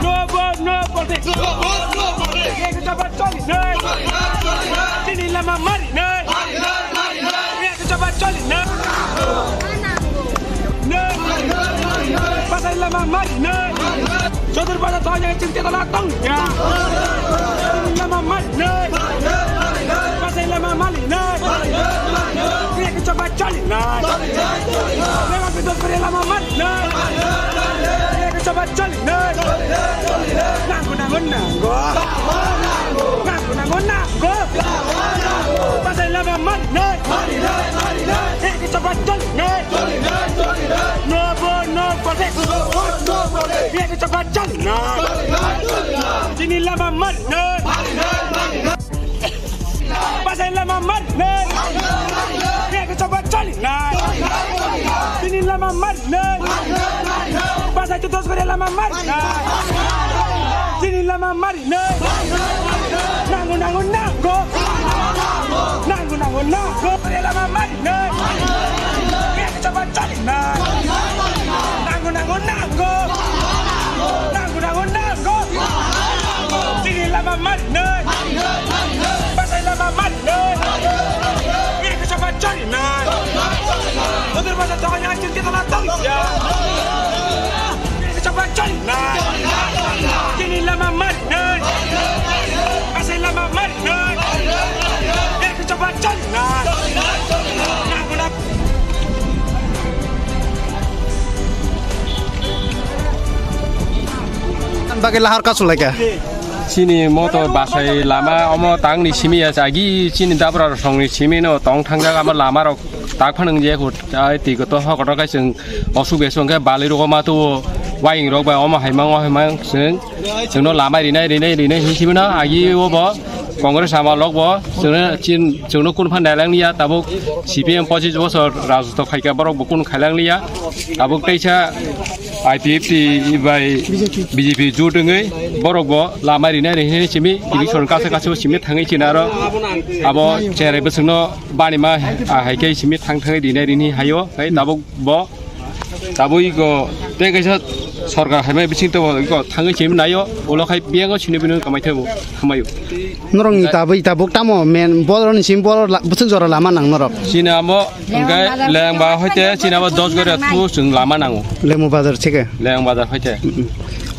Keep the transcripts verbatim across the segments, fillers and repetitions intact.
No vote, no politics. Ek chapa choli nai. Chini lama mari nai. Ek chapa choli nai. Nai. Pasai lama mari nai. Chodur pasai thoi nai chingte kola tong ya. Chini lama mari nai. Pasai lama mari nai. Ek chapa choli nai. Lama pitos kore lama mari nai. Ek chapa choli nai. Nango, nango, nango. Nango, nango, nango. Pasai lama mari nai. Ek chapa choli nai. No vote, no politics. Ek chapa choli nai. Chini lama mari nai. Pasai lama mari nai. Ek chapa choli nai. Chini lama mari nai. Pasai tu dos kore lama mari nai. Chini lama mari nai. Nango, nango, nango. Nango, nango, nango. Kore lama mari nai. Ek chapa choli nai. Nango, nango, nango. Nango, nango, nango. Chini lama mari nai. Pasai lama mari nai. Ek chapa choli nai. Chodur pasai thoi nai chingte kola tong ya. Ek chapa choli nai. Chini lama mari nai. Pasai lama mari nai. Ek chapa choli nai. Bagwi lahar kasu laikha. Chini moto basai lama omo tangni simi ya agi chini dabra rok songni simi no tong thangjak ama lama rok tak phanang je ko tai twi ko to hokoto kai chwng osuk besong khe balai rok ma to waying rok bai omo hai mang o hai mang chwng chwngno lama rinai rinai rinai hin simi no agi o bo Congress ama lok bo chwngno chin chwngno kun phan dailang ya tabuk C P M pochis bosor rajotw khaika borok bo kun khailang ya tabuk teisa I P F T bai B J P jut wngwi borok bo lama rinai rinai simi election kasa kasa simi thangwi china aro abo cherai bwswkno bani ma hai khe simi thang thangwi rinai rini hayo hai tabuk bo tabuk iko tei kaisa sorkar hai mai bising to iko thangwi simi nayo ulo khai biyango sini bini kamai thebo hamayo. Norok ni tabuk tabuk tamo men bol ni sim bol bwswk jora lama nang norok. Chini amo Hingke Leng bazar Leng ba hoite chini abo dos gori tu chwng lama nango. Lemu bazar thike. Leng bazar hoite. Mm, mm.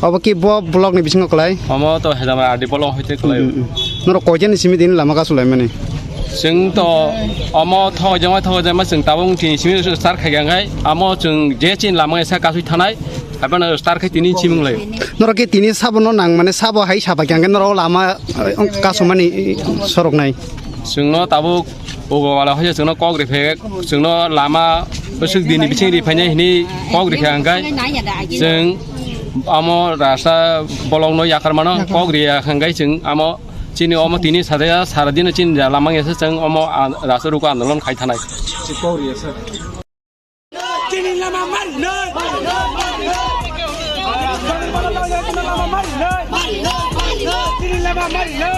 Obo ki bo block ni bisingo kwlai? Omo to Hedamar R D block hoite kwlai. Mm, mm. Norok koijan ni simi din lama kasu lai mani? Chwng to omo thok jama thok jama chwng tabung tin simi sar khai gang hai. Amo chwng je chin lama sa kasui thanai. Abana star khai tini chimung lai. Norok ki tini sabo no nang mane sabo hai saba kyang norok lama, eh, kasumani, eh, sorok nai. Chwngno tabuk Ogo wala hoye chwngno kok riphe, chwngno lama bwswk dini bising riphainai hini kok rikha hwnkhe chwng amo rasta bolongno yakar mano kok riya hwnkhe chwng amo chini omo tini sadaya sara dino chini lama wngya se chwng omo rasta ruko andolon khai thanai. Chini lama mari nai. Chini lama mari nai.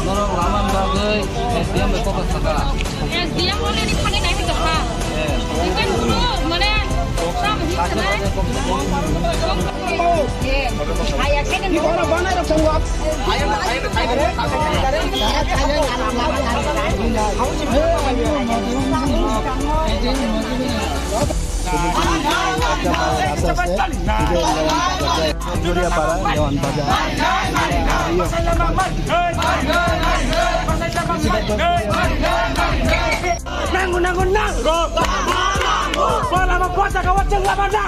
Norok lama bagwi S D M bai kokno sakha. S D M already thani nai hwnkha. Hwnkhe nukno mane sam hwnkha nai. Juriapara, Dewan Bazar. Nango, nango, nango. Bola ma pota ka wajang lama na.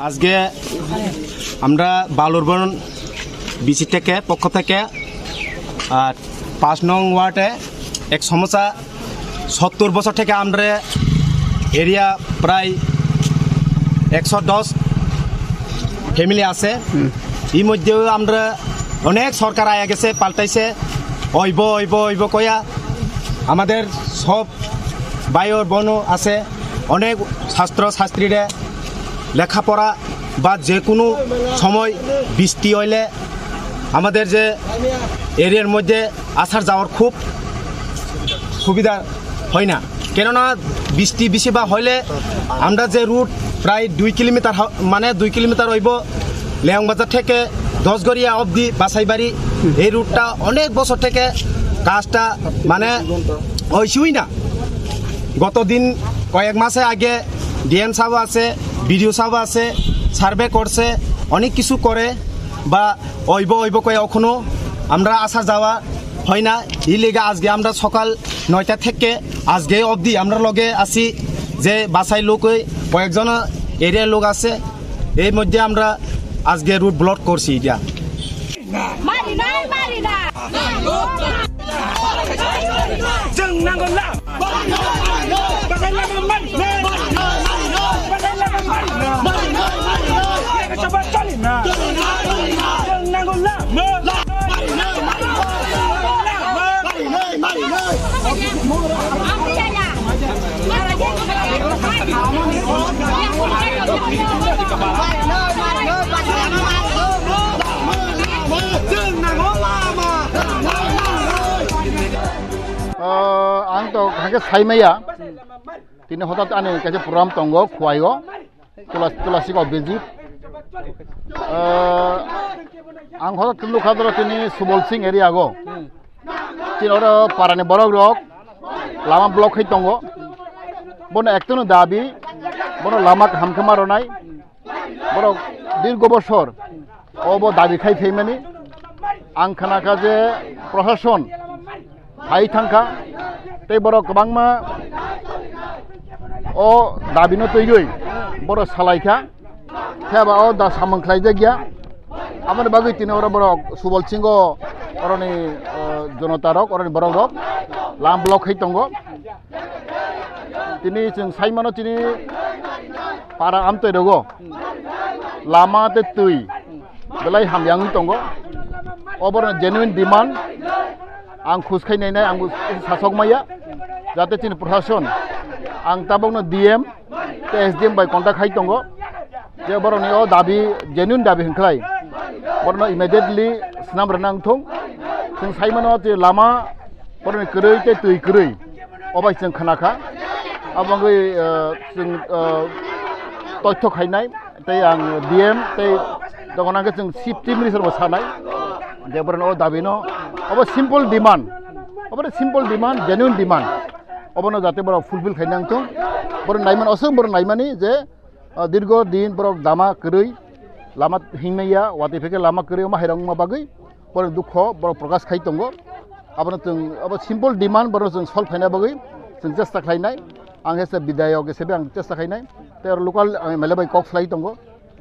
আজকে আমরা বালুরবন বিসি থেকে, পক্ষ থেকে, আহ, পাঁচ নং ওয়ার্ডে এক সমস্যা, সত্তর বছর থেকে আমরা এরিয়া প্রায় একশো দশ ফ্যামিলি আছে। হুম। এই মধ্যেও আমরা অনেক সরকার আয়া গেছে, পাল্টাইছে, অইব, অইব, অইব কয়া। আমাদের সব ভাই ও বোনও আছে, অনেক ছাত্র ছাত্রীরা লেখাপড়া বা যে কোনো সময় বৃষ্টি হইলে আমাদের যে এরিয়ার মধ্যে আসার যাওয়ার খুব সুবিধা হয় না, কেননা বৃষ্টি বেশি বা হইলে আমরা যে রুট প্রায় দুই কিলোমিটার হ-, মানে দুই কিলোমিটার হইব লেয়ং বাজার থেকে দশগড়িয়া অবধি বাসাইবাড়ি, এই রুটটা অনেক বছর থেকে কাজটা মানে হইছেই না। গত দিন কয়েক মাসে আগে ডিএম সাহেব আছে, বিডিও সাহেব আছে, সার্ভে করছে, অনেক কিছু করে বা অইব অইব কয়ে এখনো আমরা আসা যাওয়া হয় না। এই লেগে আজকে আমরা সকাল নয়টা থেকে আজকে অবধি আমরা লগে আছি যে বাসাই লোক ওই কয়েকজন এরিয়ার লোক আছে, এই মধ্যে আমরা আজকে রুট ব্লক করছি এটা। মারি নাই, মারি না। Jeng nanggola. Bagai lama mari. Bagai lama mari. Coba cari na. Jeng nanggola. Ah, ang to hake saimaya. Tini hotat ani kaisa program tongo, Khuaio, Tula-, Tulasiko Bijit. Ah, ang hotat tini nukha tini Subol Singh area go. Tini oro parani borok rok lama block khai tongo. Bono ektono dabi, bono lama kaham khe ma rwnai. Borok dirgo bosor obo dabi khai phaimani. Ang khnakha je prosason phai thangkha, tei borok kwbangma o dabino twiwi borok salaikha. Phiya ba o da samung khlaijakya. Aboni bagwi tini oro borok Subol Singho oroni, o, jonota rok, oroni borok rok lam block khai tongo. Tini chwng saimano tini para amtwi rogo lama tei twi belai hamya wngwi tongo. Oborokni genuine demand ang khus khai nainai, ang sasok maya, jate chini prosason, ang tabokno D M tei S D M bai contact khai tongo, je borokni o dabi, genuine dabi hwnkhlai, borokno immediately swnam rwna wngthung. Chwng saimano je lama borokni kwrwi tei twi kwrwi, o bai chwng khnakha. Abo wngwi, eh, chwng, eh, toitho khainai. Tei ang D M tei dogon angkhe chwng Chief Minister bo sanai, je borokno o dabino, obo simple demand, obo simple demand, genuine demand, obono jate borok fulfill khaina wngthung. Borok naimani, aswk borok naimani je, ah, dirgo din borok dama kwrwi, lama himya, watwi phikhe lama kwrwi, omo hairok wngma bagwi borok dukho borok prokash khai tongo. Abono chwng, abo simple demand, borok chwng solve khaina bagwi chwng chesta khlainai. Ang hese bidayok hesebe ang chesta khainai. Tei oro local ang M L A bai kok salai tongo.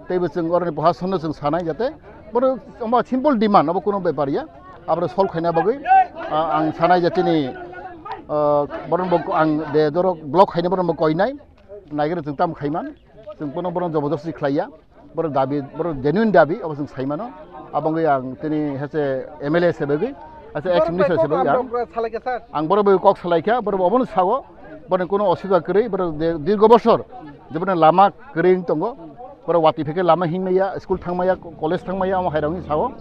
Tei bo chwng oroni proshasonno chwng sanai jate borok omo simple demand, obo kuno bepar ya. Abono solve khaina bagwi, ah, ang sanai je chini, ah, borok bo ang de dorok block khaina borok bo koinai. Naigere chwng tamo khaiman. Chwng bono, bono jobojosti khlaiya. Borok dabi, borok genuine dabi, obo chwng saimano. Aboni ang tini hese M L A sebegwi, hese ex minister sebegwi ang. Ang borok bai kok salaikha, borok obono sao, borok kuno osubida kwrwi, borok de-, dirgo bosor, jebono lama kwrwi wng tongo, borok watwi phikhe lama himya, school thangmaya, college thangmaya, omo hairok sao.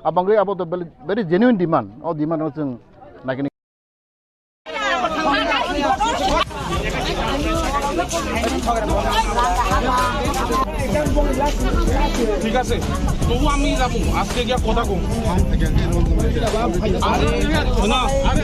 Aboni abo to very, very genuine demand, o demand o chwng naikhe ঠিক আছে, তবু আমি যাবো, আজকে গিয়া কথা কম। আরে, না, আরে।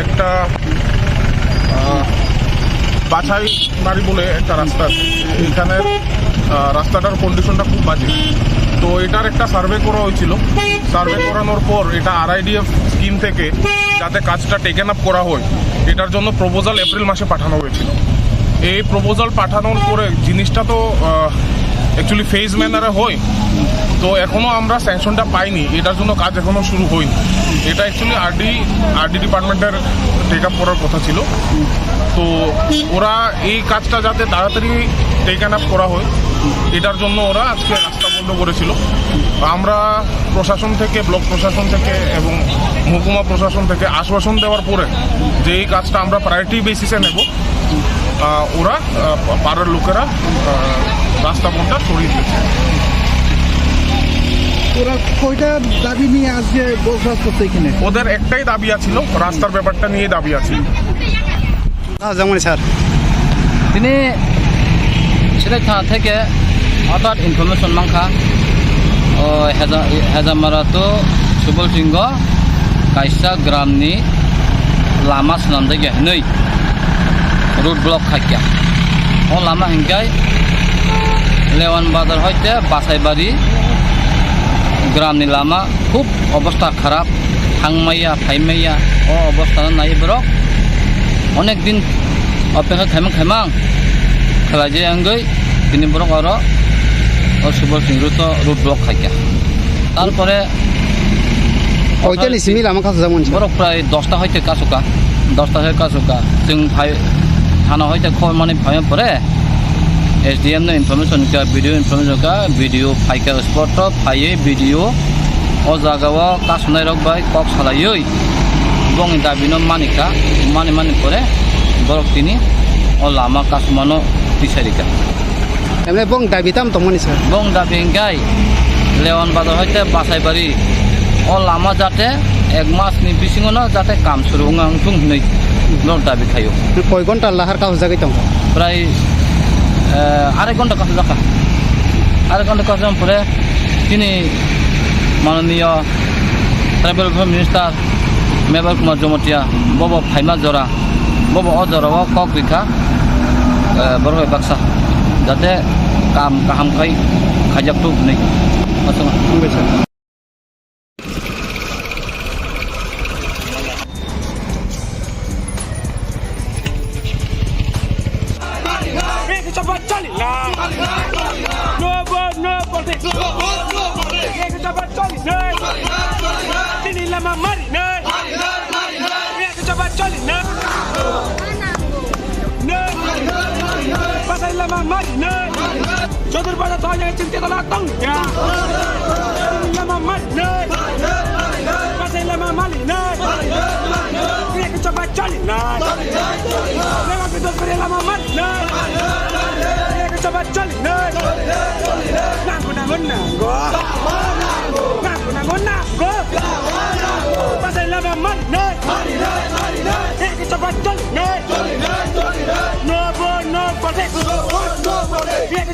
একটা, আহ, বাছাই বাড়ি বলে একটা রাস্তা আছে। এখানে, আহ, রাস্তাটার কন্ডিশনটা খুব বাজে। তো এটার একটা সার্ভে করা হয়েছিল। সার্ভে করানোর পর এটা আরআইডিএফ স্কিম থেকে যাতে কাজটা টেকেন আপ করা হয়, এটার জন্য প্রপোজাল এপ্রিল মাসে পাঠানো হয়েছিল। এই প্রপোজাল পাঠানোর পরে জিনিসটা তো, আহ, অ্যাকচুয়ালি ফেজ ম্যানারে হয়, তো এখনো আমরা স্যাংশনটা পাইনি, এটার জন্য কাজ এখনো শুরু হয়নি। এটা অ্যাকচুয়ালি আরডি, আরডি ডিপার্টমেন্টের টেক আপ করার কথা ছিল। তো ওরা এই কাজটা যাতে তাড়াতাড়ি টেকেন আপ করা হয়, এটার জন্য ওরা আজকে রাস্তা বন্ধ করেছিল। আমরা প্রশাসন থেকে, ব্লক প্রশাসন থেকে এবং মহকুমা প্রশাসন থেকে আশ্বাসন দেওয়ার পরে যে এই কাজটা আমরা প্রায়োরিটি বেসিসে নেব, আহ, ওরা, আহ, পাড়ার লোকেরা, আহ, রাস্তা বন্ধটা সরিয়ে দিয়েছে। ওরা কয়টা দাবি নিয়ে আজকে বসবাস করছে এখানে? ওদের একটাই দাবি আছিল রাস্তার ব্যাপারটা নিয়ে দাবি আছিল। Ah, jangmani sir. Tini Silai thana theke hothat information mankha, o Heja-, Hejamara to Subol Singho kaisa gram ni lama swnamjakya hinwi road block khaikha. O lama hinkhe Lewan Bazar hoite Basaibari gram ni lama khub obostha kharap, thangmaya, phaimaya, o obostha no nai borok onek din opekha khaimang khaimang khlai je wngwi tini borok oro o Subol Singho to road block khaikha. Tarpore Oitani simi lama kasujak mansi. Borok prai dosta hoite kasuka, dosta hoite kasuka. Chwng phai thana hoite khobor mani phaima pore S D M no information ka, B D O information ka, B D O phaika spot o phaiwi B D O o jaga o kasunai rok bai kok salaiwi bongni dabi no manikha, mani mani pore borok tini o lama kasumano tisarika. Emne bong dabi tam tongmani sir. Bong dabi hingkai Leon Bazar hoite Basaibari o lama jate ek mas ni bisingo no jate kam suru wng ang thung hinwi bong dabi khaio. Koi ghonta lahar kahujagwi tongo? Prai, eh, arek ghonta kahujakha. Arek ghonta kahujak pore tini mananiya tribal welfare minister Mebar Kumar Jomotia, bobo phaima jora, bobo o jora o kok rikha, eh, borok bai baksa, jate kam kaham khai khaijak tuk hinwi. Chapa chali na. No vote, no politics. Chapa chali na. Tini lama mari na. Chapa chali na. No. Pasai lama mari na. Chodur pada tanya cinta tolak tong ya. Lama mari na. Pasai lama mari na. Chapa chali na. Lama kita beri lama mari na. Chapa chali na. Nanggo, nanggo, nanggo. Nanggo, nanggo, nanggo. Pasai lama mari na. Chapa chali na. No vote, no politics.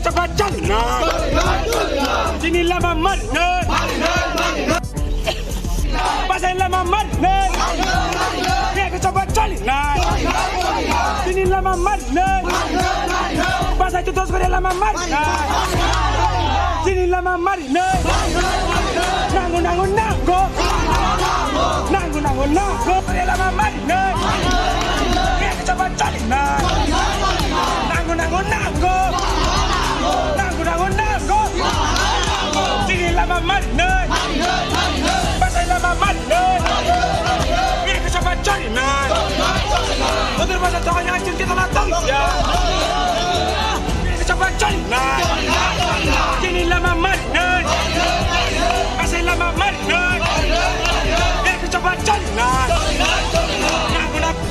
Chapa chali na. Tini lama mari na. Pasai lama mari na. Chapa chali na. Tini lama mari na. Pasai tu dos kore lama mari na. Tini lama mari na. Nanggo, nanggo, nanggo. Nanggo, nanggo, nanggo. Kore lama mari na. Chapa chali na. Nanggo, nanggo, nanggo. Nanggo, nanggo, nanggo. Tini lama mari na. Pasai lama mari na. Chapa chali na. Odur basa tawanya cinta tolak tong ya. Chapa chali na. Tini lama mari na. Pasai lama mari na. Chapa chali na. Nanggo, nanggo.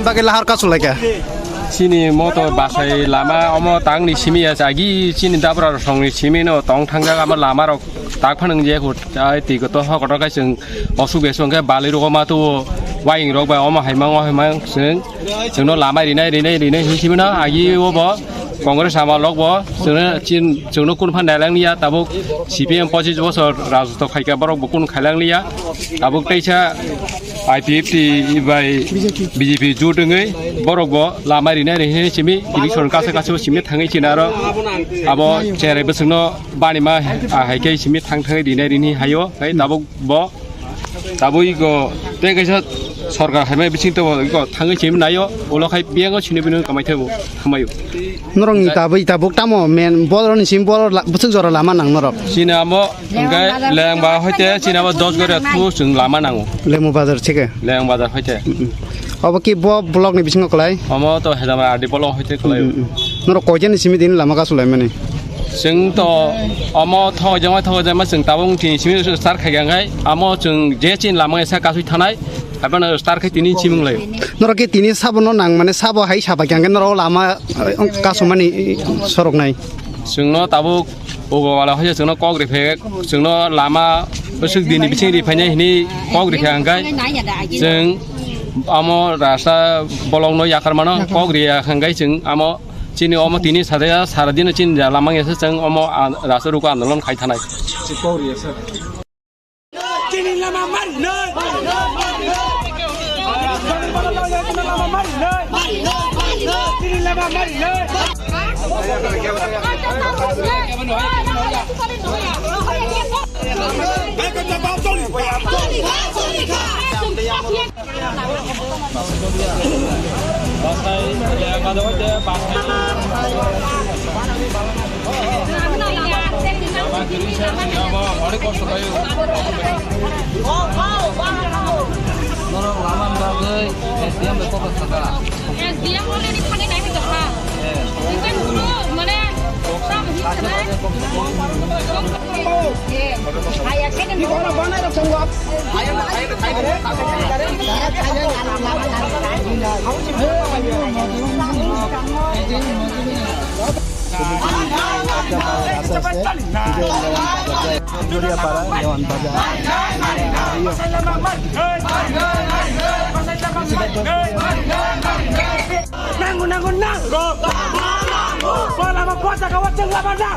Bagwi lahar kasu laikha. Chini moto basai lama omo tangni simi ya agi chini dabra rok songni simi no tong thangjak ama lama rok tak phanang je khut ai twi koto hokoto kai chwng osuk besong khe balai rogo ma tuo waing rok bai omo haimang o haimang chwng chwngno lama rinai rinai rinai hin simi no agi obo Congress ama lokbo chwngno chin, chwngno kun phan nailangya, tabuk C P M pochis bosor rajotw khaika borok bo kun khailangliya. Tabuk teisa I P F T bai B J P jut wngwi borok bo lama rinai rinai simi election kasa kasa simi thangwi chinaro abo cherai bwswkno bani ma, ah, hai khe simi thang thangwi rinai rini hayo, hai tabuk bo tabui go tei kaisa sorkar hai mai bising to go thangwi simi nayo, ulo khai biyango sini bini kamai thebo hamayo. Norok ni tabui tabuk tamo men bol ni sim bol bwswk jora lama nang norok. Chini amo hingke Lengba hoite chini abo dos gori thu chwng lama nango. Lengba bazar chike. Lengba bazar hoite. Obo ki bo block ni bisingo kwlai? Omo to Hedamar R D block hoite kwlai. Norok koijan ni simi din lama kasu lai mani? Chwng to omo thok jama thok jama chwng tabung tin simi star khai gangai. Amo chwng je chin lama esa kasui thanai. Abana star khai tini chimung lai. Norok ki tini sabo no nang mane sabo hai saba kyang norok lama, eh, kasumani sorok nai. Chwngno tabuk Ogo wala hoya chwngno kok riphe, chwngno lama bwswk dini bising riphainai hini kok riphe hangkai chwng amo rasta bolongno yakar mano kok riya hangkai chwng amo chini omo tini sadaya sara dino chini ja lama ngesa chwng omo a-, rasta ruko andolon khai thanai. Chini lama mari noi. Chini lama mari noi. Norok lama bagwi S D M bai kokno sakha. S D M already thangwi nai hwnka kha. Hwnkhe nukgo, mane, tam hinsa nai. Nango, nango, nango. Bola ma pota ka wajang lama na.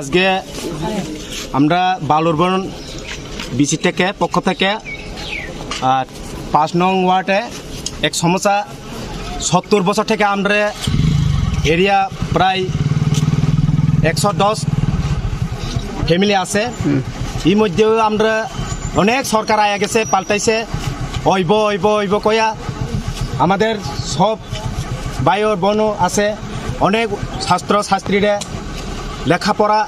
আজকে আমরা বালুরবন বিসি থেকে, পক্ষ থেকে, আহ, পাঁচ নং ওয়ার্ডে এক সমস্যা সত্তর বছর থেকে আমরা এরিয়া প্রায় একশো দশ ফ্যামিলি আছে। হুম। এই মধ্যেও আমরা অনেক সরকার আয়া গেছে, পাল্টাইছে, অইব, অইব, অইব কয়া আমাদের সব ভাই ও বোনও আছে, অনেক ছাত্র ছাত্রীরা লেখাপড়া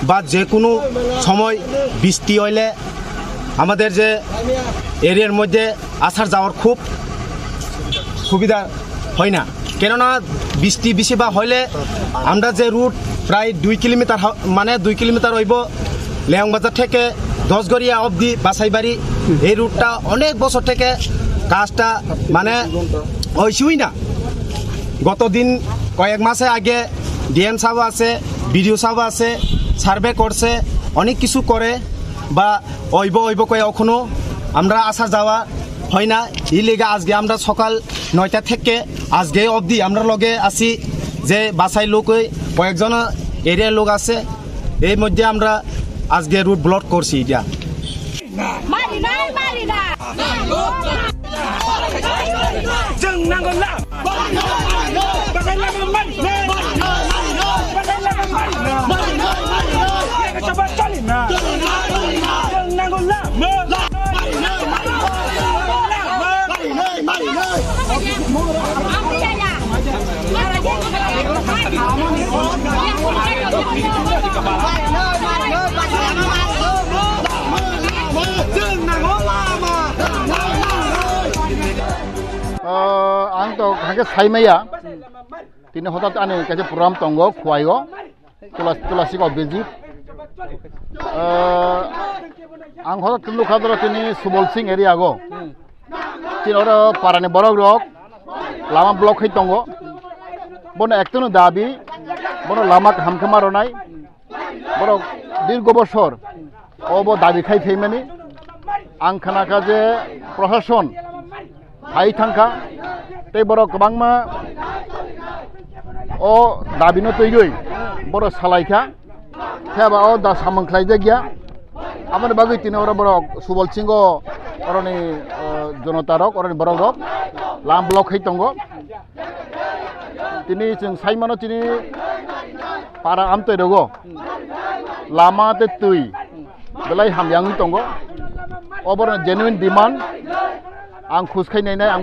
বা যে কোনো সময় বৃষ্টি হইলে আমাদের যে এরিয়ার মধ্যে আসা যাওয়ার খুব সুবিধা হয় না, কেননা বৃষ্টি বেশি বা হইলে আমরা যে রুট প্রায় দুই কিলোমিটার হ-, মানে দুই কিলোমিটার হইব লেয়ং বাজার থেকে দশগড়িয়া অবধি বাসাইবাড়ি, এই রুটটা অনেক বছর থেকে কাজটা মানে হইছেই না। গত দিন কয়েক মাসে আগে ডিএম সাহেব আছে, বিডিও সাহেব আছে, সার্ভে করছে, অনেক কিছু করে বা অইব অইব কয়ে এখনো আমরা আসা যাওয়া হয় না। এই লেগে আজকে আমরা সকাল নয়টা থেকে আজকে অবধি আমরা লগে আছি যে বাসাই লোক ওই কয়েকজন এরিয়ার লোক আছে, এই মধ্যে আমরা আজকে রুট ব্লক করছি এটা। Mari nai, mari nai. Jeng nangol la. Bagai lama mari nai. Bagai lama mari nai. Coba cari na. Jeng nangol la. Ang to hake saimaya. Tini hotat ani kaisa program tongo, Khowai o. Tula-, Tulasi ko visit. Eh, ang hotat tulu khadro tini Subol Singh area go. Tini oro parani borok rok lama block khai tongo. Bono ektono dabi, bono lama kaham khe ma rwnai. Borok dirgo bosor obo dabi khai phaimani. Ang khnakha je prosason phai thangkha, tei borok kwbangma o dabino twiwi borok salaikha. Phiya ba o da samung khlaijakya. Aboni bagwi tini oro borok Subol Singh o oroni, eh, jonota rok, oroni borok rok lam block khai tongo. Tini chwng sai mano, tini para amtwi rogo lama tei twi belai hamya wngwi tongo. Oborok genuine demand ang khus khai nainai, ang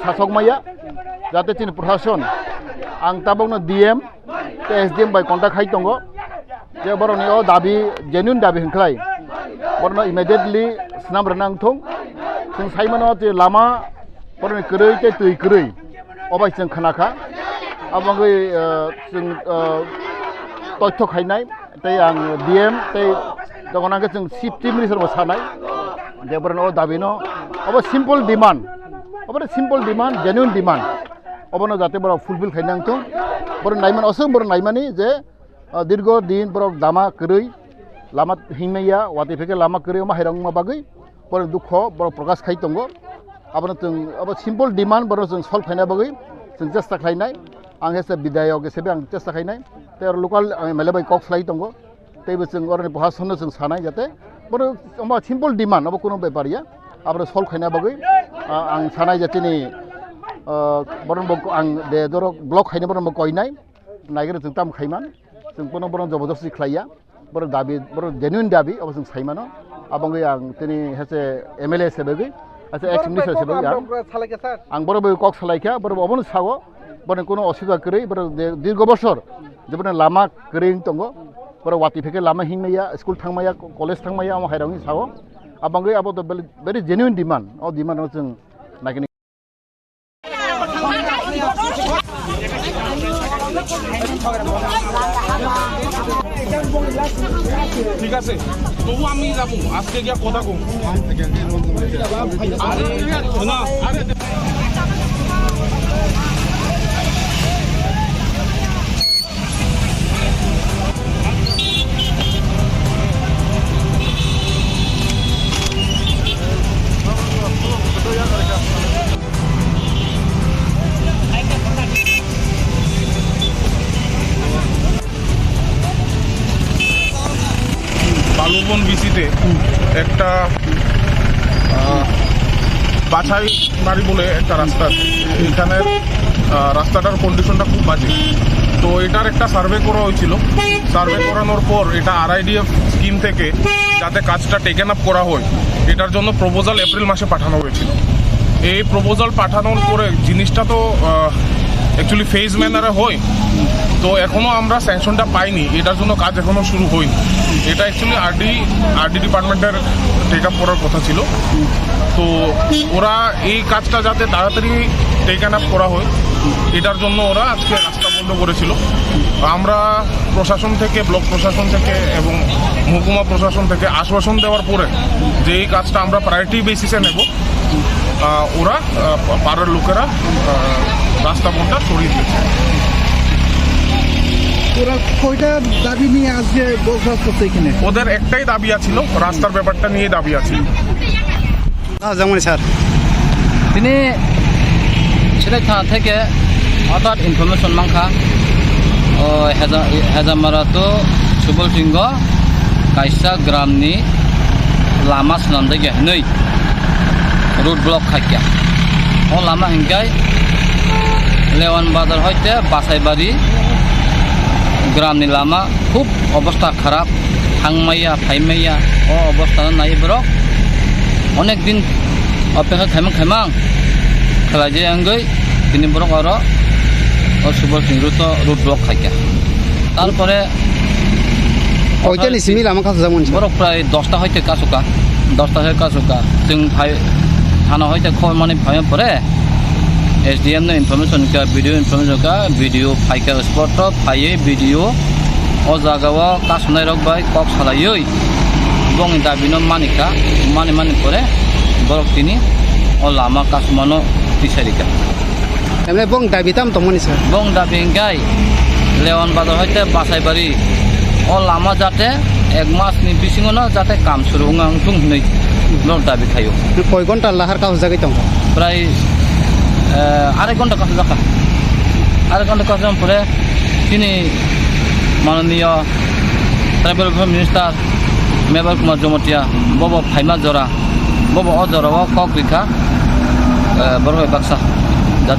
sasok maya, jate chini prosason, ang tabokno D M tei S D M bai contact khai tongo. Je borokni o dabi, genuine dabi hwnkhlai, borokno immediately swnam rwna wngthung. Chwng sai mano je lama borokni kwrwi tei twi kwrwi, o bai chwng khna kha. Abo wngwi, eh, chwng, eh, toitho khainai, tei ang D M tei tongona khe chwng Chief Minister bo sanai je borokno o dabi no, obo simple demand, obo simple demand, genuine demand, obono jate borok fulfill khaina wngthung. Borok naimani, aswk borok naimani je, ah, dirgo din borok lama kwrwi, lama himya, watwi phekhe lama kwrwi, omo hairok wngma bagwi borok dukho, borok prokash khai tongo. Abono chwng, abo simple demand, borok chwng solve khaina bagwi chwng chesta khlainai. Ang hese bidayok hisabe ang chesta khainai. Tei oro local ang M L A bai kok salai tongo. Tei bo chwng oroni prosason no chwng sanai jate borok omo simple demand, obo kuno bepar ya. Aboro solve khaina bagwi, ah, ang sanai jatini, ah, borok bo ang de dorok block khaina borok bo koinai. Naigwrwi chwng tamo khaiman, chwng bono bono jobodosti khlaiya, bono dabi, bono genuine dabi, abo chwng saimano. Aboni ang tini hese M L A sebegwi, hese ex minister sebegwi ang, ang boro bai kok salaikha, boro obono sao, bono kuno osubida kwrwi, boro de-, dirgo bosor, jebono lama kwrwi wng tongo, boro watwi phekhe lama himya, school thangmaya, college thangmaya, omo hairokni sao. Aboni abo to very, very genuine demand, o demand no chwng naikhe. ঠিক আছে, তবু আমি যাবো, আজকে গিয়া কথা কম। আরে, শোনা। বালুরবন বিসিতে একটা, আহ, বাছাই বাড়ি বলে একটা রাস্তা আছে। এখানের, আহ, রাস্তাটার কন্ডিশনটা খুব বাজে। তো এটার একটা সার্ভে করা হয়েছিল। সার্ভে করানোর পর এটা আরআইডিএফ স্কিম থেকে যাতে কাজটা টেকেন আপ করা হয়, এটার জন্য প্রপোজাল এপ্রিল মাসে পাঠানো হয়েছিল। এই প্রপোজাল পাঠানোর পরে জিনিসটা তো, আহ, অ্যাকচুয়ালি ফেজ ম্যানারে হয়, তো এখনো আমরা স্যাংশনটা পাইনি, এটার জন্য কাজ এখনো শুরু হয়নি। এটা অ্যাকচুয়ালি আরডি, আরডি ডিপার্টমেন্টের টেক আপ করার কথা ছিল। তো ওরা এই কাজটা যাতে তাড়াতাড়ি টেকেন আপ করা হয়, এটার জন্য ওরা আজকে রাস্তা বন্ধ করেছিল। আমরা প্রশাসন থেকে, ব্লক প্রশাসন থেকে এবং মহকুমা প্রশাসন থেকে আশ্বাসন দেওয়ার পরে যে এই কাজটা আমরা প্রায়োরিটি বেসিসে নেব, আহ, ওরা, আহ, পা-, পাড়ার লোকেরা, আহ, রাস্তা বন্ধটা সরিয়ে দিয়েছে। ওরা কয়টা দাবি নিয়ে আজকে বসবাস করছে এখানে? ওদের একটাই দাবি আছিল, রাস্তার ব্যাপারটা নিয়ে দাবি আছিল। Ah, jangmani sir. Tini Silai thana theke hotat information mankha. O Heja-, Hejamara to Subol Singho kaisa gramni lama swnamjakya hinwi road block khaikha. O lama hinkhe Lewan Bazar hoite Basaibari gramni lama khub obostha kharap, thangmaya, phaimaya, o obostha no nai borok onek din opekha khaimang khaimang khlai je wngwi tini borok oro o Subol Singh road o road block khaikha. Tarpore koitani simi lama kasajak mani? Borok prai dosta hoite kachuka, dosta hoite kachuka. Chwng phai thana hoite khobor mani phaima pore S D M no information ka, B D O information ka, B D O phaikha spot o, phaiwi B D O o jaga o kasumnai rok bai kok salaiwi bongni dabi no manikha, mani mani pore borok tini o lama kasumano tisarikha. Emne bong dabi tam tongmani sir? Bong dabi hingkai Leon Bazar hoite Basaibari o lama jate ek mas ni bisingo no jate kam suru wng ang thung hinwi nok dabi khaio. Koi ghonta lahar kahujagwi tongo? Prai, eh, arek ghonta kahujak kha. Arek ghonta kahujak pore tini mananiya Tribal Welfare Minister Mebar Kumar Jamatia bobo phaima jora, bobo o jora o kok rikha, eh, borok bai baksa.